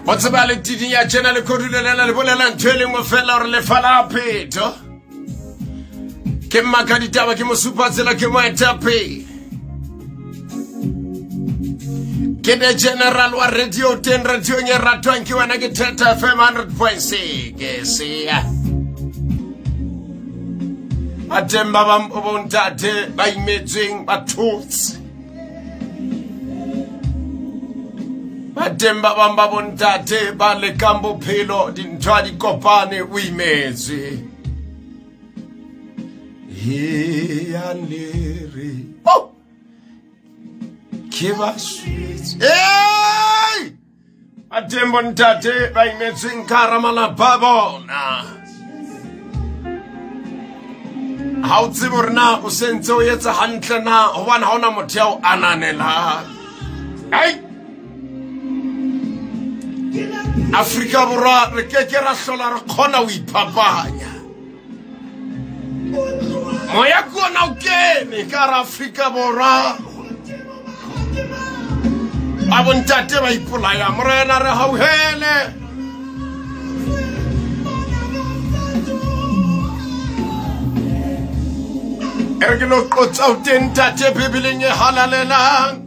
O tseba le tidinya tjena le kodulela le bolela ntho e le nngwe fela hore lefa la phetho. Ke mmaka ditaba, ke mosupa tsela, ke moetapele. Ke the general wa radio 10 radio e ratwang ke wena, ke Theta FM 100.6. Sia. Ba teng ba bang bontate ba imetsweng ba thotse. Ba teng ba bang ba bontate ba lekang bophelo, dintho ha di kopane, o imetswe. He a lere. Oh! Ke ba swetse. Hey! Ba teng bontate ba imetsweng ka hara malapa a bona. Ha o tsebe hore na o sentse o etsa hantle na, hobane ha hona motho ya o ananelang. Hey! Afrika Borwa re ke ke ra hlola re kgona ho iphapanya. Moya ke ona o kene ka hara Afrika Borwa. Ba bontate ba ipolaya, Morena re hauhele. E re ke lo qotsa o teng ntate Bibeleng e halalelang.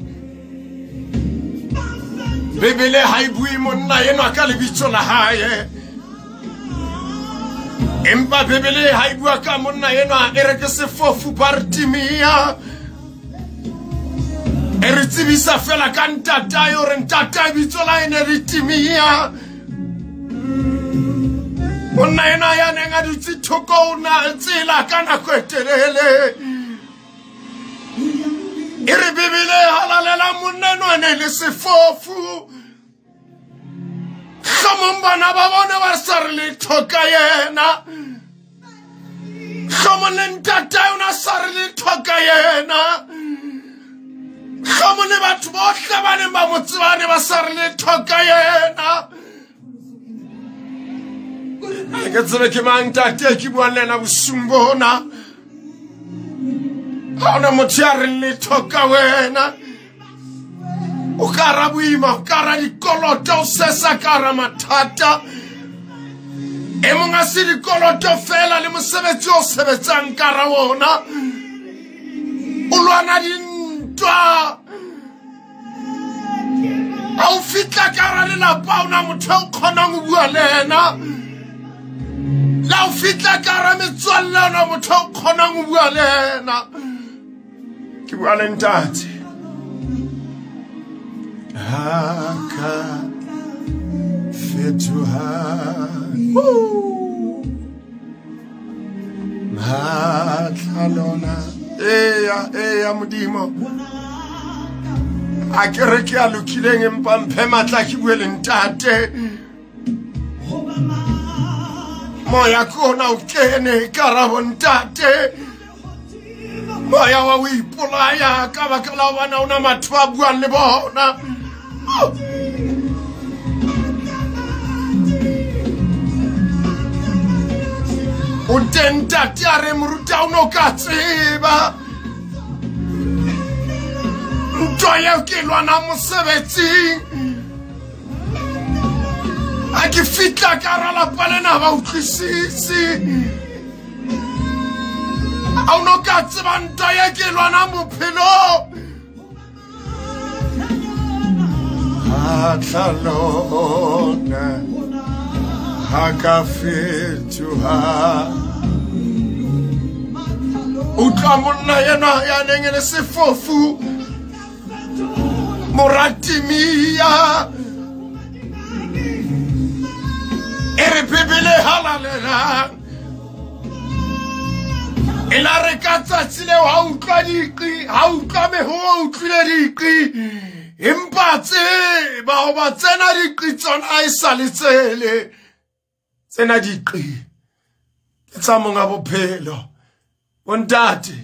Bibele ha e bue monna enwa ka lebitso la hae. Empa Bibele ha e bua ka monna enwa e re ke sefofu Bartimea. E re tsebisa fela ka ntatae hore ntatae bitso la hae ne le Timea. Monna enwa ya neng a dutse thoko o na tsela ka nako e telele. E re Bibele halalela monna enwa ne le sefofu. Hlomong bana ba bona ba sa re letho ka yena. Hlomong le ntatae o na sa re letho ka yena. Hlomong le batho bohle ba neng ba mo tseba ne ba sa re letho ka yena. Ha ke tsebe ke mang ntate ke buang le yena bosiung bona. Ha hona motho ya reng letho ka wena. O ka ra boima, o ka ra dikoloto, o sesa ka ra mathata. E mong a se dikoloto fela le mosebetsi o sebetsang ka ra ona. O lwana dintwa. Ha o fihla ka hara lelapa, ha hona motho o kgonang ho bua le yena. Le ha o fihla ka hara metswalle, ha hona motho o kgonang ho bua le yena. Ke bua le ntate. Ha ka fetoha. Matla lona. Eya, eya Modimo. A ke re ke a lokileng empa mphe matla ke bue le ntate. Moya ke ona o kene ka hara bo ntate. Moya wa ho ipolaya ka baka la hobane ha hona batho ba buang le bona. O teng ntate a re moruti ha o no ka tseba. Ntwa eo ke e lwanang mosebetsing. Ha ke fihla ka hara lapa lena ha ba utlwisise. Ha o no ka tseba ntwa e ke e lwanang bophelong. Matla lona ha ka fetoha. Utlwa monna enwa ya neng e le sefofu, Moratimia. E re Bibele halalelang. E la re ka tsatsi leo ha utlwa diqi, ha utlwa mehowo, o utlwile diqi. Empa tseba hoba tsena diqi tsona ha e sa le tsele. Tsena diqi ke tsa monga bophelo. Bontate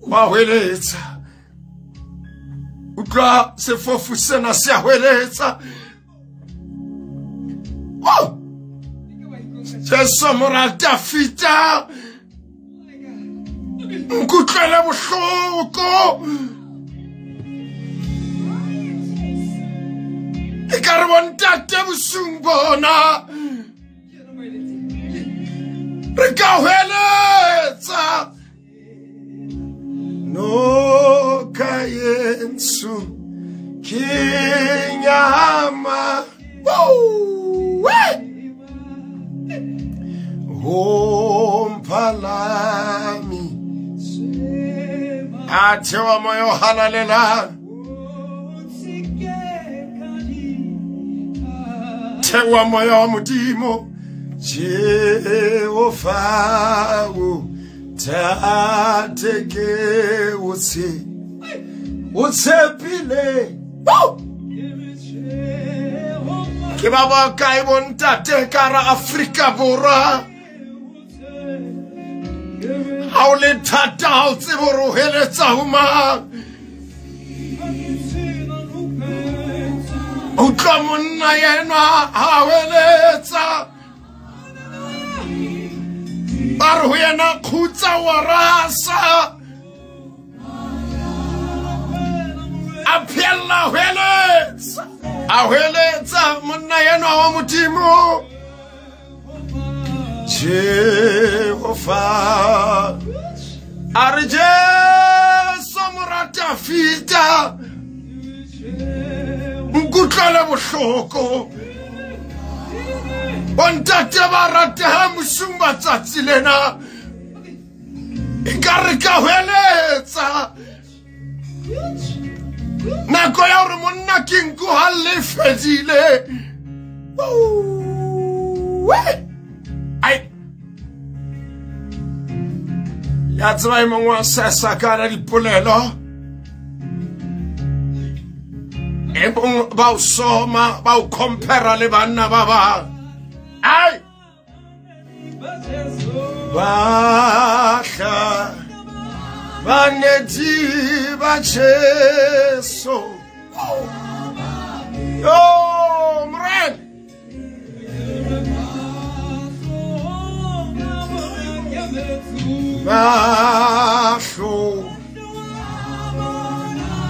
wa hweletsa. Utlwa sefofu sena se a hweletsa. Oh! Jesu mora Dafita, nkutlwele bohloko. E ka re bontate bosung bona re ka hweletsa noka yentsho ke nyama Hompalami a thewa moya o halalelang thewa moya wa Modimo Jehova o tate ke o tshepile ke ba ba kae bontate ka ra Afrika Borwa ha o le thata ha o tsebe hore o heletsa ho mang utlwa monna yenwa ha heletsa ba re ho yena khutsa wa rasa a phela heletsa a heletsa monna yenwa wa Modimo Jehova a re Jesu morata fita nkutlwele bohloko bontate ba rateha mosung ba tsatsi lena e ka re ka hweletsa nako ya hore monna ke nku ha le fedile ai ya tseba e mongwe wa sesa ka na dipolelo e mongwe ba o soma ba o compara le banna ba bang ai bahla ba ne ba Jesu yo morena mahlo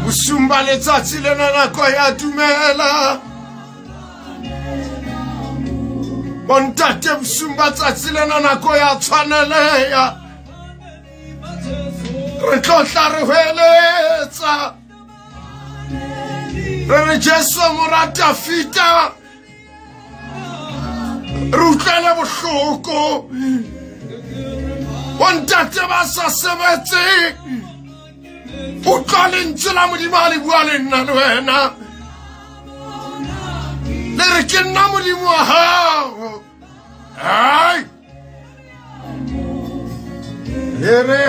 bosung ba letsatsi lena nako ya dumela bontate bosung ba tsatsi lena nako ya tshwaneleya re tlo tla re hweletsa re re Jesu morata fita re utlwele bohloko bontate ba sa sebetseng utlwa lentswe la Modimo ha le bua le nna le wena le re ke nna Modimo wa hao ai le re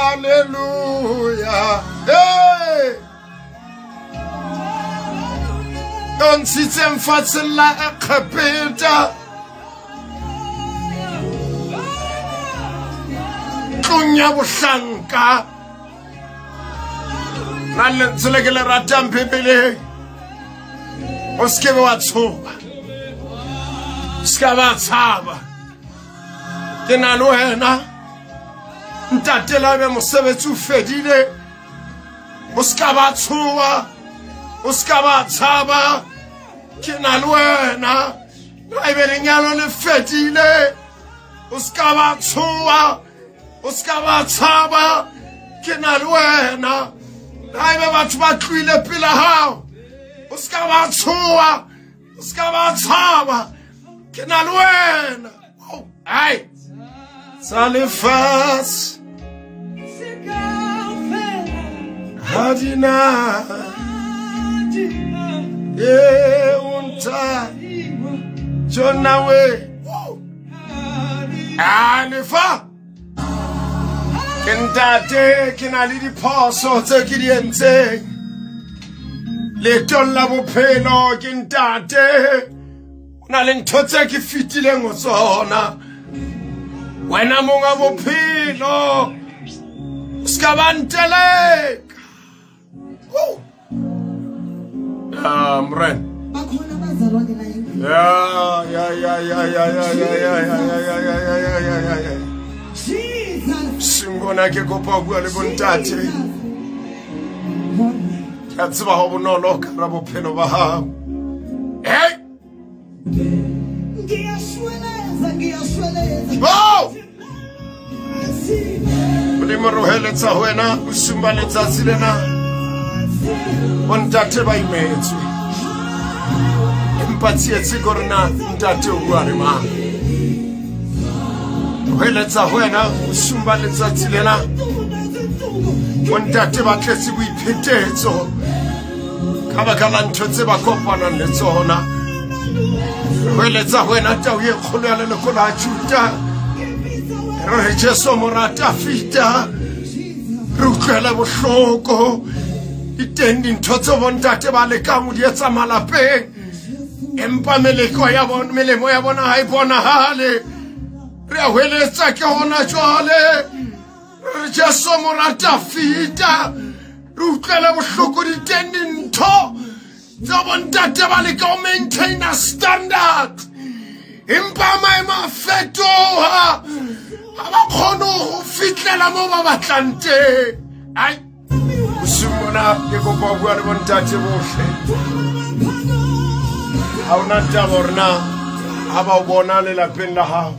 haleluya hey o ntshitseng fatsheng la Egepeta tlong ya bohlanka na lentswe le ke le ratang Bibeleng o se ke be wa tshoha se ka ba tshaba ke na le wena ntate la be mosebetsi o fedile o se ka ba tshoha o se ka ba tshaba ke na le wena la ebe lenyalo le fedile o se ka ba tshoha o se ka ba tshaba ke na le wena la ebe batho ba tlohile pele hao o se ka ba tshoha o se ka ba tshaba ke na le wena ai tsa lefatshe ha di na e unta jona we a lefa ke ntate ke na le diphoso tse ke di entseng leetong la bophelo ke ntate o na le ntho tse ke fetileng ho tsona wena monga bophelo o se ka ba nteleka morena ya ya ya ya ya ya ya ya ya ya ya ya ya ya ya singona ke kopa ho bua le bontate ke a tseba ho bonolo ka ra bophelo ba hao Hey! Oh! Modimo re heletsa ho wena bosiung ba letsatsi lena. Bontate ba imetswe. Empa tsietsi ke hore na ntate o bua le mang. Re heletsa ho wena bosiung ba letsatsi lena. Bontate ba tletse boiphetetso ka baka la ntho tse ba kopanang le tsona. Re heletsa ho wena tau e kgolo ya leloko la Juda. Re re Jesu mora Dafita, re utlwele bohloko. Di teng dintho tse bontate ba lekang ho di etsa malapeng, empa meleko ya bona, melemo ya bona ha e bonahale. Re a hweletsa ke hona jwale. Re Jesu mora Dafita, re utlwele bohloko. Di teng dintho tse bontate ba leka ho maintain a standard, empa maemo a fetoha, ha ba kgone ho fihlela moo ba batlang teng. Ai, bosiung bona ke kopa ho bua le bontate bohle. Ha hona taba hore na ha ba o bona lelapeng la hao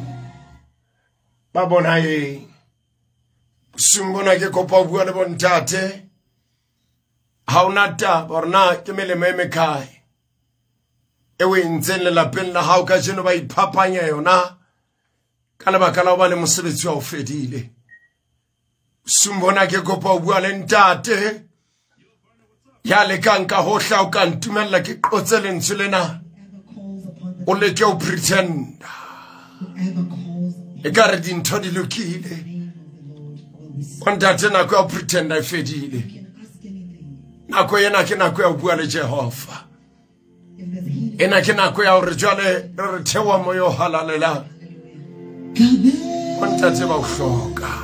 ba bona eng. Bosiung bona ke kopa ho bua le bontate. Ha hona taba hore na ke melemo e mekae e o entseng lelapeng la hao kajeno ba iphapanya yona ka lebaka la hobane mosebetsi wa o fedile. Bosiung bona ke kopa ho bua le ntate ya lekang ka hohle o ka ntumella ke qotse lentswe lena. O leke ho pretenda ekare dintho di lokile. Bontate, nako ya ho pretenda e fedile. Nako ena ke nako ya ho bua le Jehova. Ena ke nako ya hore jwale re re theoha moya o halalelang. Bontate ba o hloka.